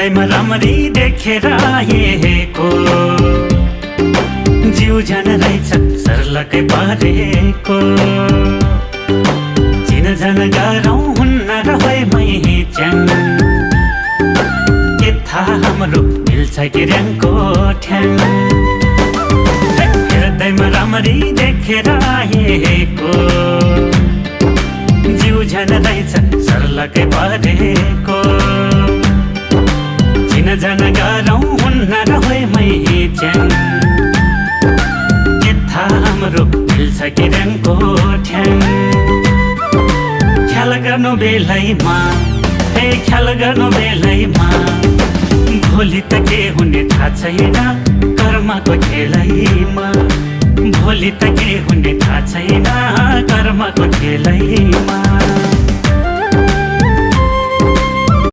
हृदयमा राम्ररी देखेर आएको जिउ जान रहेछ सर्लकै परेको चिन जान गाह्रो हुन्न रहैमै च्याङ के थाहा हाम्रो मिल्छ कि र्याङको ठ्याङ हृदयमा राम्ररी देखेर आएको जिउ जान रहेछ सर्लकै परेको चिन जान गाह्रो हुन्न रहैमै च्याङ के थाहा हाम्रो मिल्छ कि र्याङको ठ्याङ ख्याल गर्नु बेलैमा ख्याल गर्नु बेलैमा भोलि त के हुने थाहा छैन कर्मको खेलैमा भोलि त के हुने थाहा छैन कर्मको खेलैमा